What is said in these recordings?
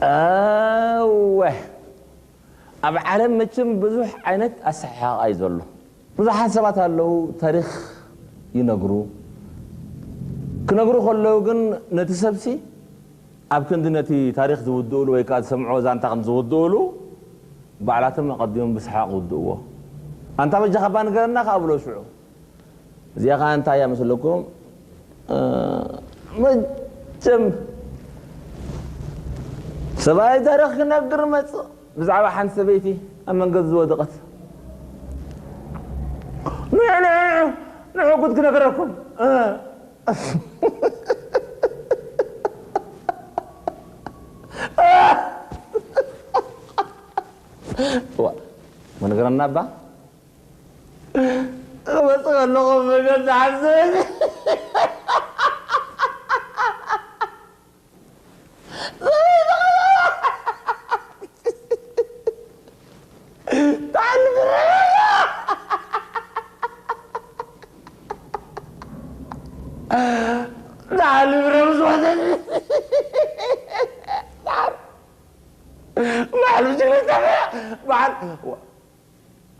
እወ፣ ኣብ ዓለም መቸም ብዙሕ ዓይነት ኣሰሓሕቓ እዩ ዘሎ። ብዙሓት ሰባት ኣለዉ፣ ታሪኽ ይነግሩ። ክነግሩ ከለዉ ግን ነቲ ሰብሲ ኣብ ክንዲ ነቲ ታሪኽ ዝውድእሉ ወይ ከኣ ዝሰምዕዎ ዛንታ ከም ዝውድእሉ፣ ባዕላቶም ኣቐዲሞም ብሰሓቕ ይውድእዎ። "ኣንታ በጃኻ እባ ንገረና" ከኣ ብሎ ሽዑ። እዚኣ ኸዓ እንታይ እያ መስለኩም? እ፣ መቸም ሰብኣይ ታሪኽ ክነግር መጽእ ብዛዕባ ሓንቲ ሰበይቲ ኣብ መንገዲ ዝወደቐት። ንዑ፣ ንዑ፣ ንዑ፣ ንዑ ጉድ ክነግረኩም። እ። ዋ፣ መነገረና እባ። ክመጽእ ከለኹ መገዲ ሓንሰበይቲ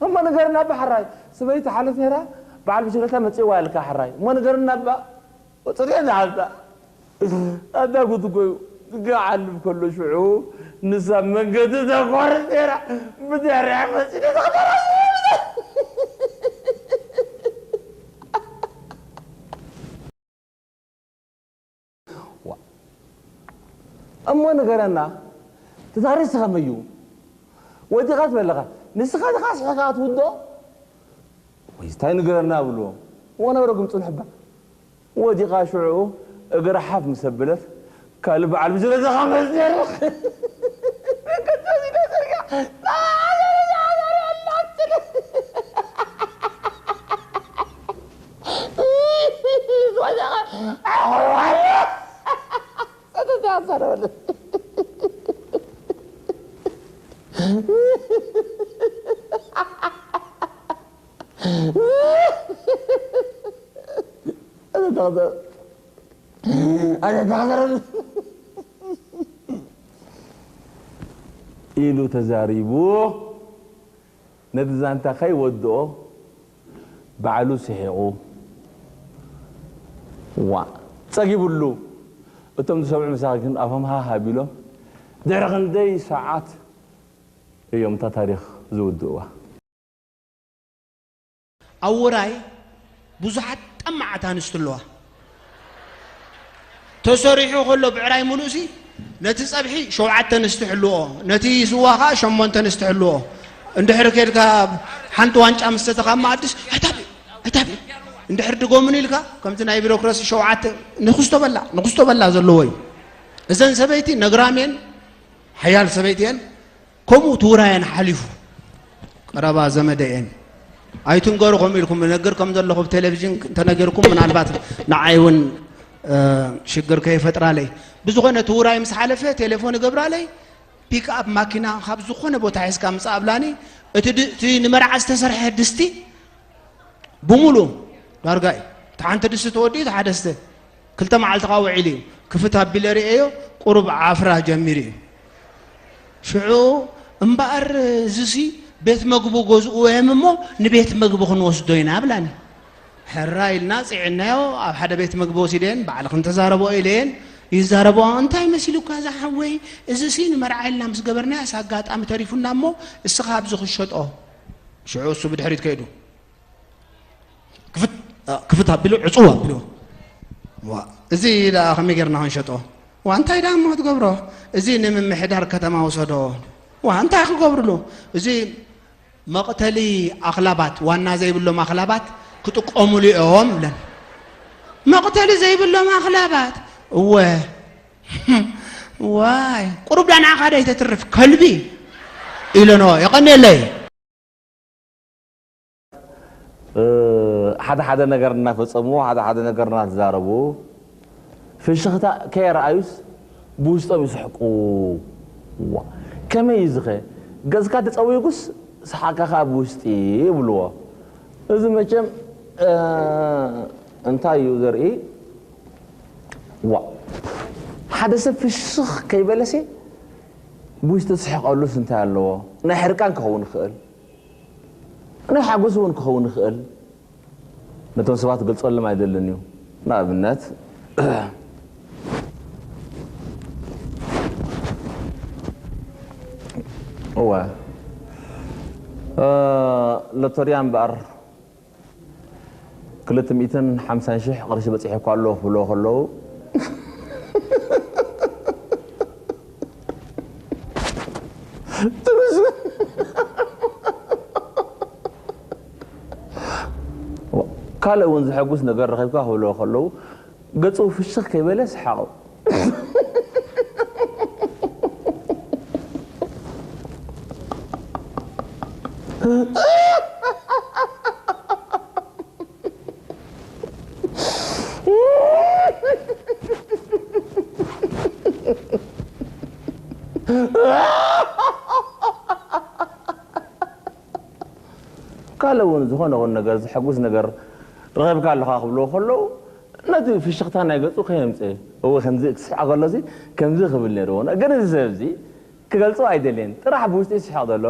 እሞ ንገርና እባ ሕራይ፣ ሰበይቲ ሓልፍ ነይራ፣ በዓል ብሽክለታ መጺእዋ ኢልካ ሕራይ። እሞ ንገርና እባ፣ ጽርየ ንዓልታ። ኣታ ጉድ እኮ እዩ። ክዓልብ ከሎ ሽዑ ንሳ መንገዲ ተቋርጽ ነይራ፣ ብድሕሪኣ መጺኡ ተኸተላ። ዋ። እሞ ንገረና፣ እቲ ታሪኽ ከመይ እዩ? ወዲቓ ትብል ኣለኻ። ንስኻ ዲኻ ኣስሒኻ ትውድኦ? ወይስ እንታይ ንገረና ብልዎ። እሞ ነበረ ግን ጽንሑ እባ። ወዲቓ ሽዑ እግራ ሓፍ ምስ ኣበለት፣ ካልእ በዓል ብሽክለታ ክመጽእ ነይሩ። ኢሉ ተዛሪቡ። ነቲ ዛንታ ከይወድኦ ባዕሉ ስሒቑ። ዋእ፣ ጸጊቡሉ። እቶም ዝሰምዑ መሳኪን ኣፎም ሃህ ኣቢሎም ድሕሪ ክንደይ ሰዓት እዮም እታ ታሪኽ ዝውድእዋ። ኣብ ውራይ ብዙሓት ጠማዓት ኣንስቲ ኣለዋ። ተሰሪሑ ከሎ ብዕራይ ሙሉእሲ ነቲ ጸብሒ ሸውዓተ ኣንስቲ ሕልዎ፣ ነቲ ስዋ ኸኣ ሸሞንተ ኣንስቲ ሕልዎ። እንድሕር ኬድካ ሓንቲ ዋንጫ ምስ ሰተኻ ኣብ መኣድስ፣ "ኣይታብ፣ ኣይታብ"፣ እንድሕር ድጎምን ኢልካ፣ ከምቲ ናይ ቢሮክራሲ ሸውዓተ ንኽስቶ በላ፣ ንኽስቶ በላ ዘለዎ እዩ። እዘን ሰበይቲ ነግራም እየን፣ ሓያል ሰበይቲ እየን። ከምኡ እቲ ውራየን ሓሊፉ፣ ቀረባ ዘመደ እየን። ኣይትንገሩ ከምኡ ኢልኩም፣ እነግር ከም ዘለኹ ብቴሌቪዥን እንተነገርኩም፣ ምናልባት ንዓይ እውን፣ እ፣ ሽግር ከይፈጥራለይ። ብዝኾነ እቲ ውራይ ምስ ሓለፈ ቴሌፎን እገብራለይ፣ ፒክኣፕ ማኪና ካብ ዝኾነ ቦታ ሒዝካ ምጻእ ኣብላኒ። እቲ ድ-፣ እቲ ንመርዓ ዝተሰርሐ ድስቲ ብምሉኡ ዳርጋ እዩ። እቲ ሓንቲ ድስቲ ተወዲኡ፣ እቲ ሓደ ስተ ክልተ መዓልቲ ኸዓ ውዒሉ እዩ። ክፍት ኣቢለ ርእየዮ፣ ቁሩብ ዓፍራ ጀሚሩ እዩ። ሽዑ፣ "እምበኣር እዚሲ ቤት መግቡ ገዝእዎ እዮም እሞ ንቤት መግቢ ክንወስዶ ኢና" ብላኒ። ሕራይ ኢልና ጽዒናዮ፣ ኣብ ሓደ ቤት መግቢ ወሲደን፣ "ባዕልኽን ተዛረብኦ" ኢለየን። ይዛረብኦ፣ "እንታይ መሲሉካ እዛ ሓወይ? እዚሲ ንመርዓ ኢልና ምስ ገበርናዮስ ኣጋጣሚ ተሪፉና እሞ እስኻ ኣብዚ ክሸጦ።" ሽዑ እሱ ብድሕሪት ከይዱ። ክፍት፣ እ፣ ክፍት ኣቢሉ፣ ዕጽው ኣቢሉ። "ዋ፣ እዚ ደኣ ከመይ ጌርና ክንሸጦ?" "ዋ፣ እንታይ ደኣ እሞ ክትገብሮ? እዚ ንምምሕዳር ከተማ ውሰዶ።" "ዋ፣ እንታይ ክገብርሉ?" "እዚ መቕተሊ ኣኽላባት፣ ዋና ዘይብሎም ኣኽላባት ክጥቀሙሉ እዮም" ኢለን። "መቕተሊ ዘይብሎም ኣኽላባት?" "እወ።" "ዋይ፣ ቁሩብ ደኣ ንዓኻ ዶ ኣይተትርፍ ከልቢ?" ኢለንኦ። የቐንየለይ። እ፣ ሓደ ሓደ ነገር እናፈጸሙ፣ ሓደ ሓደ ነገር እናተዛረቡ፣ ፍሽኽታ ከየርኣዩስ ብውሽጦም ይስሕቁ። ዋ፣ ከመይ እዩ ዝኸ? ገጽካ ተጸዊጉስ ሰሓቕካ ከኣ ብውሽጢ ይብልዎ። እዚ መቸም፣ እ፣ እንታይ እዩ ዘርኢ? ዋ፣ ሓደ ሰብ ፍሽኽ ከይበለሲ ብውሽጢ ትስሕቐሉስ እንታይ ኣለዎ? ናይ ሕርቃን ክኸውን ይኽእል፣ ናይ ሓጎስ እውን ክኸውን ይኽእል። ነቶም ሰባት ክገልጸሎም ኣይደልን እዩ። ንኣብነት፣ እወ፣ እ፣ ሎተርያ እምበኣር ክልተ ሚእትን ሓምሳን ሽሕ ቅርሺ በጺሑ እኳ ኣሎ ክብልዎ ከለዉ፣ ካልእ እውን ዘሐጉስ ነገር ረኺብካ ክብልዎ ከለዉ፣ ገጹ ፍሽኽ ከይበለ ሰሓቑ። ካልእ እውን ዝኾነ ይኹን ነገር፣ ዘሐጉስ ነገር ረኺብካ ኣለኻ ክብልዎ ከለዉ፣ ነቲ ፍሽኽታ ናይ ገጹ ከየምጽእ፣ እወ፣ ከምዚ ክስሕቕ ከሎ እዚ ከምዚ ክብል ነይርዎ። ግን እዚ ሰብ እዚ ክገልጾ ኣይደልየን፣ ጥራሕ ብውሽጢ ይስሕቕ ዘሎ።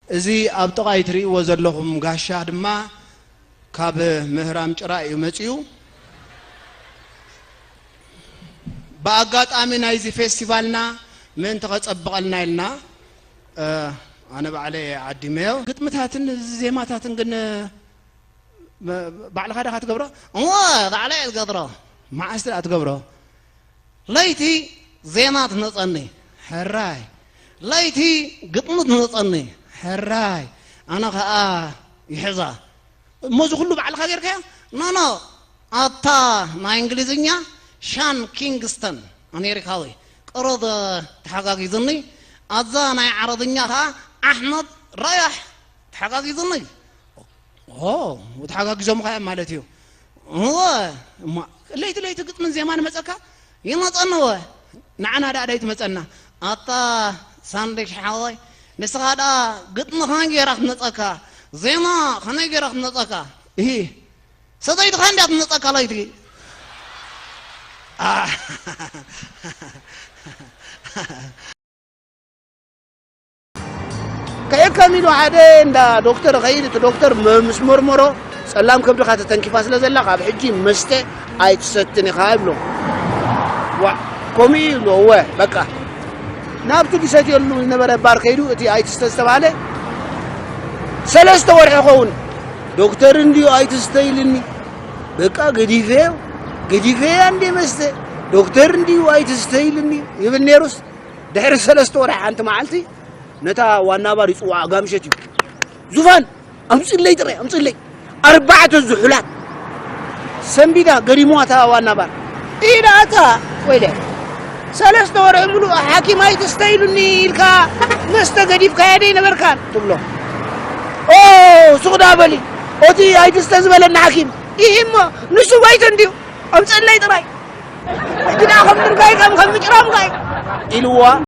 እዚ ኣብ ጥቓይ ትርእይዎ ዘለኹም ጋሻ ድማ ካብ ምህራም ጭራ እዩ መጺኡ። ብኣጋጣሚ ናይዚ ፌስቲቫልና ምእንቲ ከጸብቐልና ኢልና፣ እ፣ ኣነ ባዕለይ ዓዲመዮ። ግጥምታትን ዜማታትን ግን፣ እ፣ ባዕልኻ ዲኻ ትገብሮ? እወ፣ ባዕለይ እየ ዝገብሮ። መዓስ ደኣ ትገብሮ? ለይቲ ዜማ ትነጸኒ፣ ሕራይ። ለይቲ ግጥሚ ትነጸኒ፣ ሕራይ። ኣነ ኸኣ ይሕዛ። እሞ እዚ ኩሉ ባዕልኻ ጌርካዮ? ኖ፣ ኖ። ኣታ ናይ እንግሊዝኛ ሻን ኪንግስተን፣ ኣሜሪካዊ፣ ቅሩብ ተሓጋጊዝኒ። ኣዛ ናይ ዓረብኛ ኸኣ ኣሕመድ ረያሕ ተሓጋጊዝኒ። ኦ፣ ተሓጋጊዞምኻ እዮም ማለት እዩ። እወ፣ እማ፣ ለይቲ ለይቲ ግጥምን ዜማን መጸካ? ይመጸኒ እወ። ንዓና ደኣ ደይትመጸና። ኣታ ሳንድሽ ሓወይ፣ ንስኻ ደኣ ግጥሚ ከመይ ጌራ ክትመጸካ? ዜማ ከመይ ጌራ ክትመጸካ? እሂ፣ ሰበይትኻ እንድያ ትመጸካ ለይቲ። ኣ፣ ከየከም ኢሉ ሓደ እንዳ ዶክተር ኸይድ፣ እቲ ዶክተር መ-፣ ምስ መርመሮ፣ "ጸላም ከብድኻ ተተንኪፋ ስለ ዘላ፣ ካብ ሕጂ መስተ ኣይትሰትን ኢኻ" ይብሎ። "ዋእ፣ ከምኡ እዩ?" ይብሎ። "እወ፣ በቃ።" ናብቲ ዝሰትየሉ ዝነበረ ባር ከይዱ፣ እቲ ኣይትስተ ዝተባህለ ሰለስተ ወርሒ ይኸውን። ዶክተር እንድዩ ኣይትስተ ኢልኒ። በቃ ገዲፈዮ፣ ገዲፈያ እንዴ መስተ። ዶክተር እንድዩ ኣይትስተ ኢልኒ ይብል ነይሩስ፣ ድሕሪ ሰለስተ ወርሒ ሓንቲ መዓልቲ ነታ ዋና ባር ይጽውዓ፣ ጋምሸት እዩ። "ዙፋን፣ ኣምጽለይ ጥራይ፣ ኣምጽለይ። ኣርባዕተ ዝሑላት ሰንቢዳ ገሪምዋ እታ ዋና ባር። ኢዳ ኣታ ወይለ፣ ሰለስተ ወርሒ ምሉእ ሓኪም ኣይትስተ ኢሉኒ ኢልካ መስተ ገዲፍካያ ደይ ነበርካን?" ትብሎ። "ኦ፣ ሱቕ ደኣ በሊ፣ ኦቲ ኣይትስተ ዝበለና ሓኪም። ኢሂ እሞ፣ ንሱ ባይተ እንድዩ፣ ኣምጽለይ ጥራይ። ሕጂ ደኣ ከም ምንካይ ከም፣ ከም ምጭራምካይ" ኢልዋ።